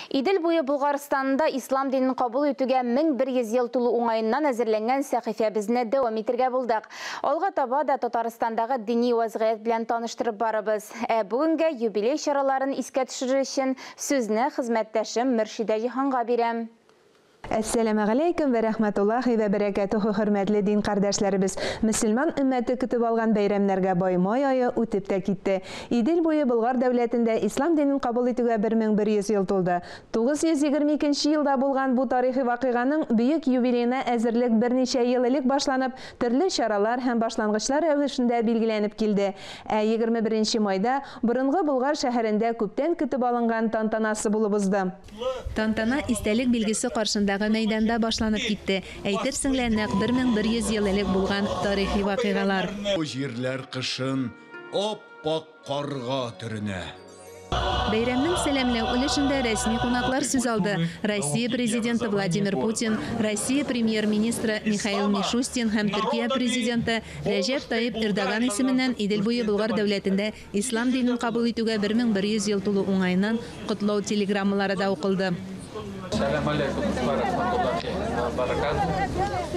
Идел буе Болгарстанында ислам динен кабул итүгә 1100 ел тулу уңаеннан әзерләнгән сәхифәбезне дәвам итәргә булдык. Алга таба да Татарстандагы дини вазгыять белән таныштырып барыбыз. Ә бүгенгә юбилей чараларын искә төшерер өчен сүзне хезмәттәшем Мөршидә Җиһанга бирәм. Әссәламегаләйкүм вә рәхмәтуллаһи вә бәрәкәтүһү, хөрмәтле дин кардәшләребез! Мөселман өммәте көтеп алган бәйрәмнәргә бай май ае үтеп тә китте. Идел буе Болгар дәүләтендә ислам динен кабул итүгә 1100 ел тулды. 922 нче елда булган бу тарихи вакыйганың бөек юбилеена әзерлек берничә ел элек башланып, төрле чаралар һәм башлангычлар рәвешендә билгеләнеп килде. Ә 21 нче майда борынгы Болгар шәһәрендә күптән көтеп алынган тантанасы булып узды. Тантана истәлек билгесе каршындагы мәйданда башланып китте, әйтерсең лә нәкъ 1100 ел элек булган тарихи вакыйгалар. Бу җирләр кышын ап-ак карга төренә. Бәйрәмнең сәламләү өлешендә рәсми кунаклар сүз алды, Россия Президенты Владимир Путин, Россия Премьер-министры Михаил Мишустин һәм Төркия Президенты Рәҗәп Тайип Эрдоган исеменнән Идел буе Болгар дәүләтендә Ислам динен кабул итүгә 1100 ел тулу уңаеннан котлау телеграммалары да укылды. Сәлам алейкум ва рахматуллахи ва баракатуһ.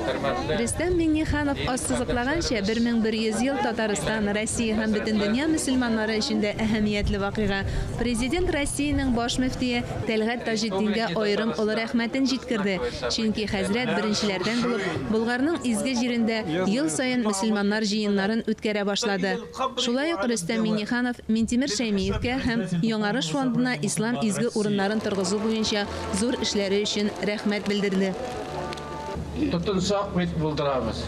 Хөрмәтле Рөстәм Миңнеханов ассызыклаганча, 1100 ел Татарстан, Россия һәм бөтен дөнья мөселманнары өчен дә әһәмиятле вакыйга. Президент Россиянең баш мөфтие Тәлгать Таҗетдингә аерым олы рәхмәтен җиткерде, чөнки хәзрәт беренчеләрдән булып Болгарның изге җирендә ел саен мөселманнар җыеннарын үткәрә башлады. Шулай ук Рөстәм Миңнеханов Минтимер Шәймиевкә һәм Яңарыш фондына ислам изге урыннарын торгызу буенча зур эшләре өчен рәхмәт белдерде. Тотынсак бит булдырабыз.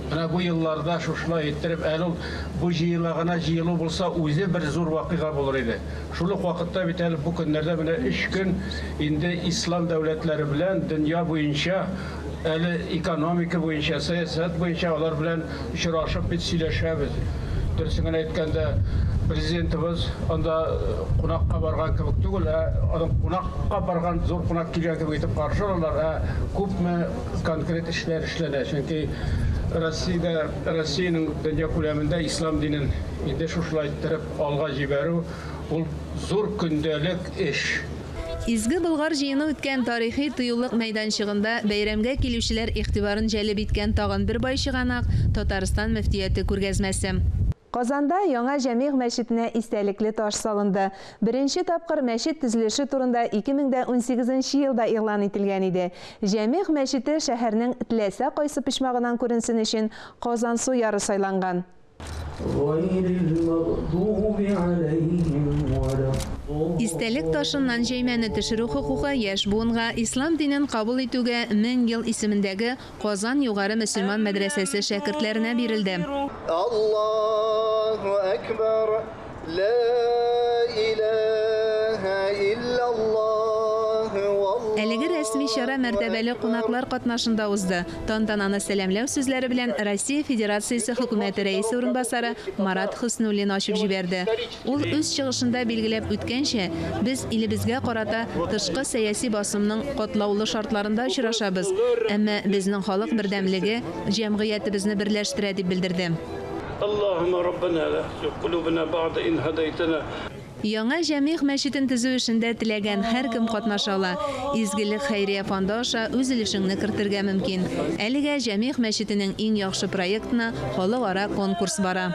Менә бу елларда шушылай иттереп, әле ул бу җыела гына җыелу булса, үзе бер зур вакыйга булыр иде. Шул ук вакытта бит әле бу көннәрдә менә өч көн инде ислам дәүләтләре белән дөнья буенча Әле экономика буенча, сәясәт буенча алар белән очрашып бит сөйләшәбез. Дөресен генә әйткәндә, президентыбыз анда кунакка барган кебек түгел, ә аның кунакка барган, зур кунак килгән кебек итеп каршы алалар, ә күпме конкрет эшләр эшләнә. Чөнки Россиядә, Россиянең дөнья күләмендә ислам динен инде шушылай иттереп алга җибәрү, ул зур көндәлек эш. Изге Болгар җыены үткән тарихи тыюлык мәйданчыгында бәйрәмгә килүчеләр игътибарын җәлеп иткән тагын бер бай чыганак, Татарстан мөфтияте күргәзмәсе. Казанда яңа Җәмигъ мәчетенә истәлекле таш салынды. Беренче тапкыр мәчет төзелеше турында 2018 нче елда игълан ителгән иде. Җәмигъ мәчете шәһәрнең теләсә кайсы почмагынан күренсен өчен Казансу яры сайланган. Истәлек ташыннан җәймәне төшерү хокукы яшь буынга Ислам динен кабул итүгә 1000 ел исемендәге Казан югары мөселман мәдрәсәсе шәкертләренә бирелде. Аллаһу әкбәр, лә иләһә илляллаһ, валлаһу Әлеге рәсми чара мәртәбәле кунаклар катнашында узды. Тантананы сәламләү сүзләре белән Россия Федерациясе Хөкүмәте Рәисе урынбасары Марат Хөснуллин ачып җибәрде. Ул үз чыгышында билгеләп үткәнчә, без илебезгә карата тышкы сәяси басымның катлаулы шартларында очрашабыз, әмма безнең халык бердәмлеге җәмгыятебезне берләштерә, дип белдерде. Аллаһумма Раббана ла тузиг кулубана бәгъдә ин һәдәйтәнә. Яңа Җәмигъ мәчетен төзү эшендә теләгән һәркем катнаша ала. Изгелек хәйрия фонды аша үз өлешеңне кертергә мөмкин. Әлегә Җәмигъ мәчетенең иң яхшы проектына халыкара конкурс бара.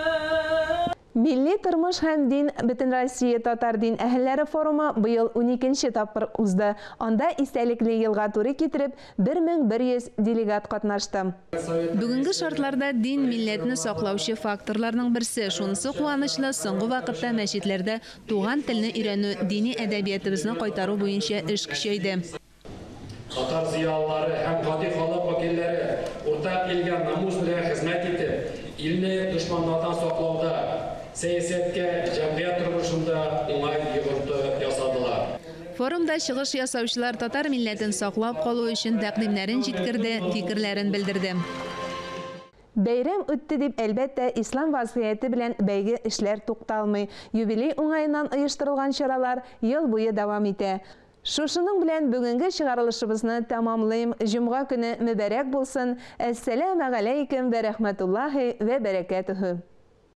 Милли тормыш һәм дин Бөтенроссия татар дин әһелләре форумы быел уникенче тапкыр узды. Анда истәлекле елга туры китереп, 1100 делегат катнашты. Бүгенге шартларда дин, милләтне саклаучы факторларның берсе. Шунысы куанычлы, соңгы вакытта мәчетләрдә туган телне өйрәнү, дини әдәбиятыбызны кайтару буенча эш көчәйде. Татар зыялылары һәм гади халык вәкилләре уртак илгә намус белән хезмәт итеп, илне дошманнардан саклауда, сәясәткә, җәмгыять тормышында уңай йогынты ясадылар. Форумда чыгыш ясаучылар татар милләтен саклап калу өчен тәкъдимнәрен җиткерде, фикерләрен белдерде. Бәйрәм үтте дип, әлбәттә, ислам вазгыяте белән бәйге эшләр тукталмый. Юбилей уңаеннан оештырылган чаралар ел буе дәвам итә. Шушының белән бүгенге чыгарылышыбызны тәмамлыйм. Җомга көне мөбарәк булсын! Әссәләмәгаләйкем вә рәхмәтуллаһи вә бәрәкәтүһү!